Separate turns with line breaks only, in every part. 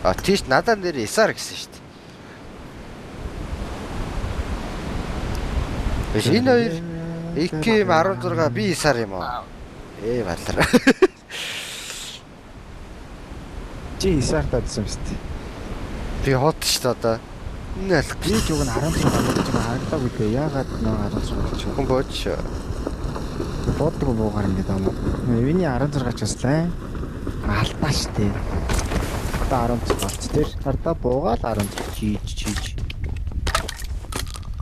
А тийш надад нэр Исар гэсэн шүү дээ. Биш энэ хоёр ИКМ 16 би Исар юм уу? Ээ балар.
Чи Исар таадсан биз дээ.
Би хот шүү дээ одоо. Энэ алах
Би ч уг нь 16 болж байгаа харагдаагүй дээ. Яагаад нөө 16 болж
хүн бооч шүү.
буудаг буугаар ингэж аа. Миний 16 ч бас лай. Алдаа штэ. Одоо 16 болц тэр. Ардаа буугаал 16 чийж чийж.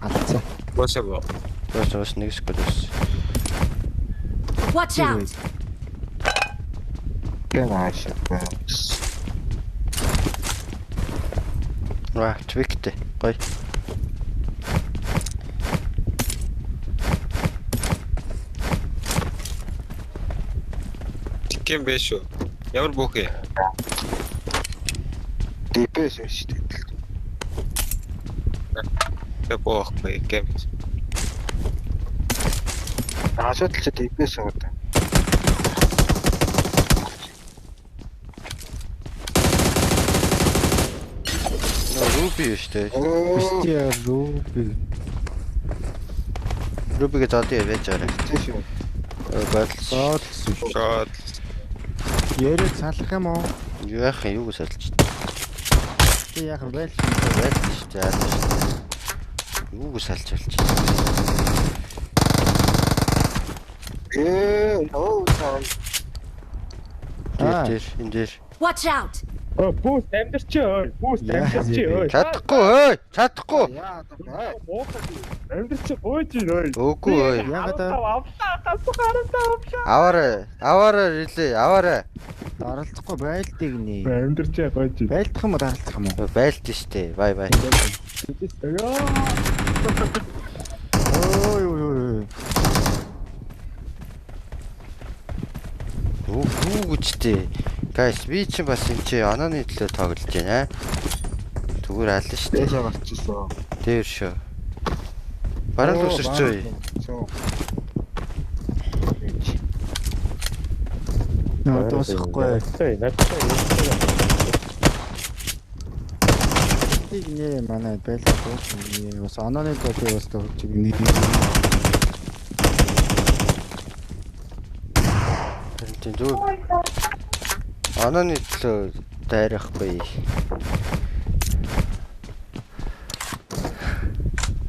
Алдсан.
Боосоо боо.
Бооч бооч нэг скол бас.
Watch out!
Гэнэ ааш.
Ва, твиктэй. Гоё.
Тикэн бэ шүү. Ямар бөөх юм?
ДПС шүү дээ.
Тэ боохгүй гэм.
Асуудал чи ДПС байгаа.
Нөө Руби шүү дээ.
Бистия Руби.
Рубигээ зодъё байж байгаа.
Тийм шүү.
Бодолсон.
Боолсон шүү.
Шот.
Яриад салах юм уу?
Юу яах юм юуг салж
Чи яах вэ?
байлж шүү дээ. Яалаа шүү дээ. Юуг салж болж байна.
Ээ, оо саа.
Тэр тэр энэ дээр.
Watch out!
Өө бүүс амьдэрч ой. Бүүс амьдэрч ой.
Чадахгүй ой, чадахгүй.
Яа, даа.
Амьдэрч гойж ийн ой.
Үгүй ой.
Яагаад аа?
Авлаа гасах харамтаа авлаа.
Аваарай. Аваарай рилээ, аваарай.
Даралцахгүй байлдыг нэ.
Амьдэрч гойж ийн.
Байлдах юм уу даралцах юм уу?
Байлж штэ. Бай бай.
Яа.
Ой ой ой.
Юу юу гэжтэй. Guys, би чинь бас энэ чи анааны төлөө тоглож байна. Зүгээр ална штэ.
Дээшээ гарчихсан.
Тэр шүү. Бараг л өсөрч ой.
Нөө дуусахгүй.
Тэ надтай.
Тийг нэ манай байлаа дуусна. Бас онооны төлөө бас тоглож игнэ.
Харин тийм зүгээр. Анааны төлөө дайрахгүй.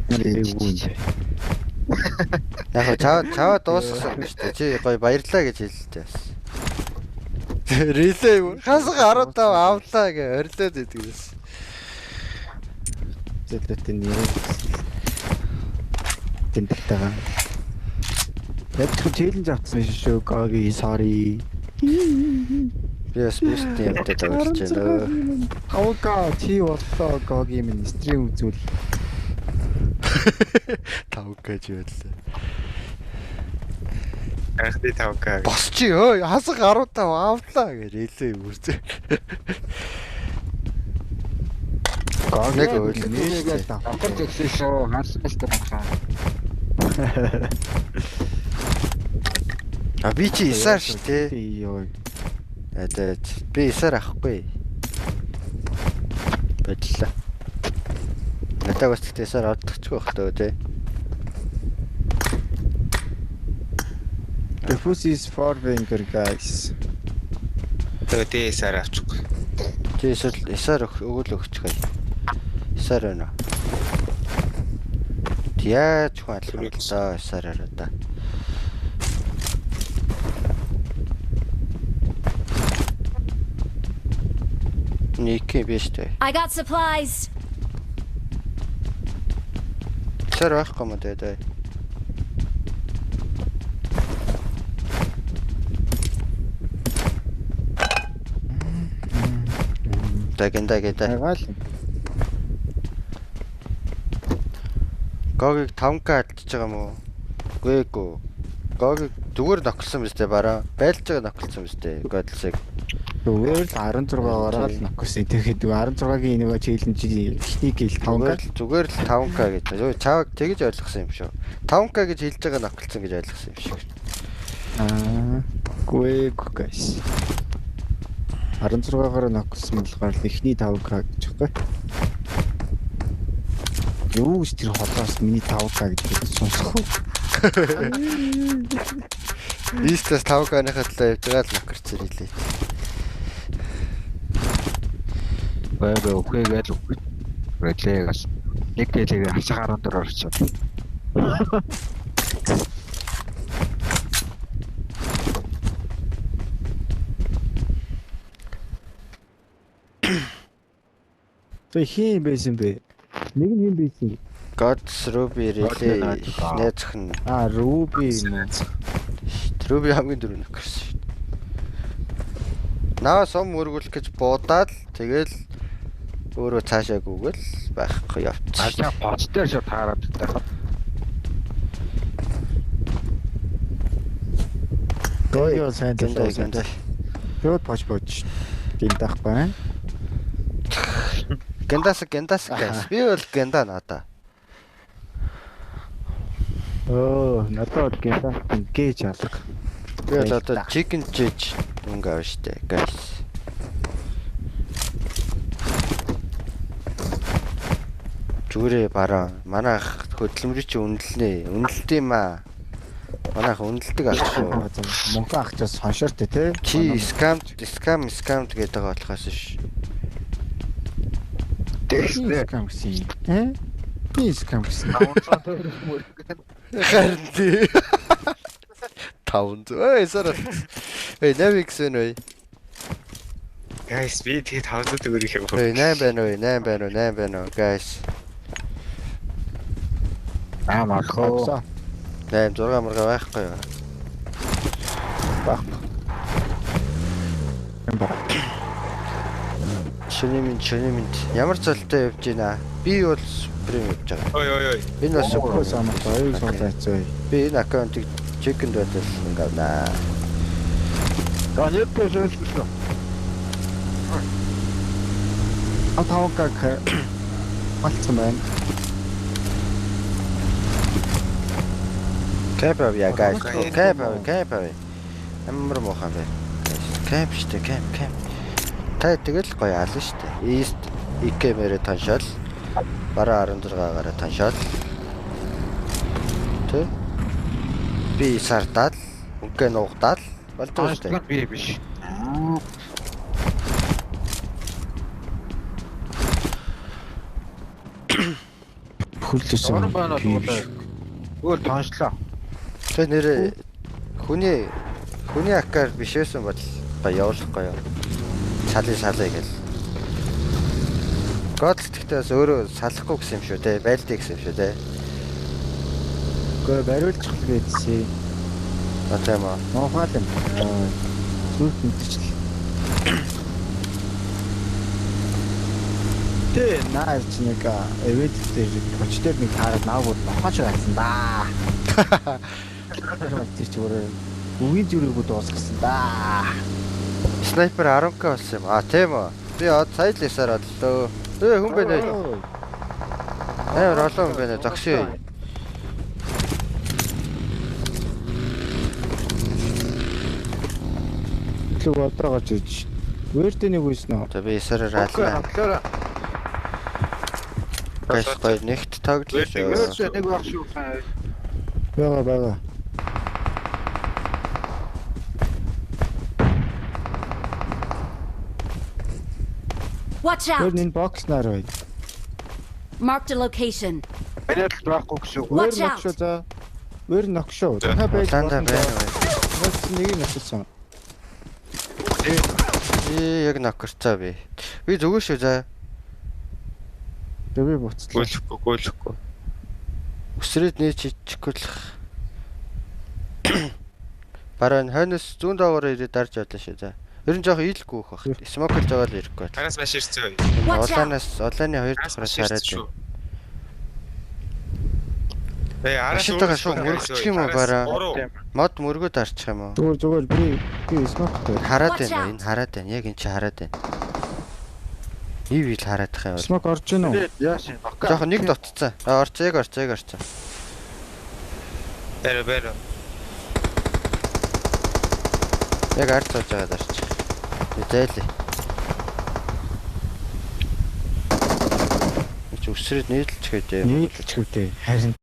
Эвгүй юм.
Яг хаа чаа чаа дуусгасан юм шүү дээ. Чи гоё баярлаа гэж хэлэлтэй бас. Рилээ юу? Хасаг 15 авлаа гэ орилоод идэг гэсэн.
Зэлээтэй нэрээ. Тэнтэлтэйгээ. Яг ч челленж авсан биш шүү. Гоги sorry.
Би бас бустын юмтай тоглож байна.
5К чи боллоо Гоги минь стрим үзүүл.
5К чи байлаа.
Анхны 5К.
Бос чи ой хасаг 15 авлаа гэ рилээ үрзээ.
Гоги
Нэг үйл.
Давхар зөксөн шүү. Харсан л та баха.
А би чи Исар шүү дээ.
Йоо.
Аа би Исар авахгүй. Бодлоо. Надад бас тэгтээ Исар ордогчгүй бах төө тий.
The pussy is four finger guys.
Тэгээ дээсээр авчихгүй.
Чи эсвэл Исар өгөөл өгчих хай. Исар байна уу? Яаж хүн алах юм болоо Исараар одоо. Нэг юм биш үү?
I got supplies!
Исар байхгүй юм уу дээ. Дагэнда гэдэг.
Хайгаал.
Гогийг 5К алдчихж байгаа юм уу? Үгүй эгүй. Гогийг зүгээр ноколсон биз дээ бараа. Байлж байгаа ноколсон биз дээ. Годлсыг.
Зүгээр л 16-аараа л ноксон. Тэгэхэд 16-гийн нөгөө челленж эхний гил 5К
Зүгээр л 5К гэж. Юу чаваг тэгж ойлгосон юм шүү. 5К гэж хэлж байгаа ноколсон гэж ойлгосон юм шиг.
Аа. Гүй guys. 16-гаар ноксон болохоор л эхний 5К гэж байхгүй. Юу гэж тэр холоос миний 5К гэдэг сонсох уу?
East-ээс 5К-ныхаа төлөө явж байгаа л нокерцэр хэлээ.
Бай үхээгээл үхэх. Релегас. Нэг гэлээ хасах 14 орчод.
Тэ хин байсан бэ? Нэг нь хин байсан?
Gods Ruby Relay найз охин.
Аа, Ruby юм уу?
Ruby хамгийн дөрөв нокерсэн шүү дээ. Наа сум мөргүүлэх гэж буудаад тэгэл өөрөө цаашаа гүгэл байхгүй явчихсан.
Ачаа поч дээр шууд таарад байгаа.
Гоё сайн
Гэнда гэнда.
Шууд поч поч. Гиндах байна.
Гендас гендас guys. Би бол генда надаа.
Өө, надад бол гинда гэж алга.
Би бол одоо chicken чиж мөнгө авна штэ guys. Зүгээрээ бараа. Манай ах хөдөлмөрийн чи үнэлнэ. Үнэлт юм аа. Манай ах үнэлдэг ах шүү.
Мөнгө ах ч бас хоншоортой те.
Чи scam scam scam гэдэг байгаа болохоос ш.
Тэгснэ.
Scam гэсэн. Э? Би scam гэсэн.
Харин тий. 500. Ой, сара. Эй, 8x вэ нөө?
Guys, би тэгээд 500 төгрөг юм.
Эй, 8 байна уу? 8 байна уу? 8 байна уу? Guys.
Аа малхоо.
8 6 мурга байхгүй юу?
Баг. Юм ба.
Шөний минь, шөний минь. Ямар цолтой явж байна? Би бол Supreme явж байгаа.
Ой ой ой.
Энэ бас
Ой,
Supreme.
самартай. Ой, суулайцээ.
Би энэ аккаунтыг chicken байдал ингэвнэ.
За нэг хэлсэн.
А 5К малцсан байна.
Camp авъя guys. Camp авъя, camp авъя. Амар муухан бэ. Camp штэ, camp, camp. Та тэгэл гоё ална штэ. East IK-мэрэ таншаал. Бараа 16-гаараа таншаал. Тэ? Би сардаад, мөнгө нуугдаал болдог штэ.
Би биш.
Хөллөсөн.
Орон байна уу? Тэгвэл тоншлоо.
Тэр нэрээ хүний аккаар биш байсан бол гоё явуулахгүй юу. Салъя салъя гэл. Гол гэхдээ бас өөрөө салахгүй гэсэн юм шүү те. Байлдээ гэсэн юм шүү те.
Гэхдээ бариулчих л гэдсэн.
А тийм үү.
Муухай л юм. Зүрх мэдчихэл. Тэ наа чи нэг эвэд дээр поч дээр нэг таарад нааг нохооч байсан да. Тэр чи өөрөө үгийн зүрхийг дуусгасан да.
Снайпер 10к болсон юм. А тийм үү. Би сая л ясаар одлоо. Ээ хүн байна. Амар олон хүн байна. Зогсъё.
Лүг одоо гарч иж. Вэрдэ нэг үйсэн үү?
За би ясаараа раална. Гайс гоё нэгт тоглоо шүү.
Вэрдэ нэг баг шүү.
Бага бага.
Watch
Өөр
out!
энэ бокс нар бай.
Marked a location.
Бариад л байхгүй гэсэн үг.
Өөр
Watch out.
ногшоо за. Өөр ногшоо. Та байж
Улаандаа байна.
Нэг ногшсон.
Ээ яг нокерцаа би. Би зүгээр шүү за.
Би буцлаа.
Гүйлэхгүй, гүйлэхгүй.
Өсрээд нээч хийчихгүй л. Бараа энэ хойноос зүүн доогоор ирээд дарж байлаа шүү за. Ер нь жоох ийлэхгүй өөх бах. Смоклж байгаа л ирэхгүй.
Араас маш ирсэн.
Watch out.
Улаанаас улааны хоёр
Араас
дахраас
маш
хараад
ирсэн шүү.
байна.
Ээ араас
Машинтайгаа шууд мөрөгчих юм уу бараа? Мод мөргөө дарчих юм уу?
Зүгээр зүгээр би смоктой.
Хараад
Watch
байна
out.
энэ хараад байна. Яг энэ чи хараад байна. Ив ил хараадах юм бол.
Смок орж ийн үү?
Яаш юм.
Жохон нэг дутцсан. А орцоо яг орцоо яг орцоо.
Бэрэ бэрэ.
Яг ард сууж байгаа дарчих. Би зайлээ. Үсрээд нийлэлцгээе.
Нийлж хөвдөө. Харин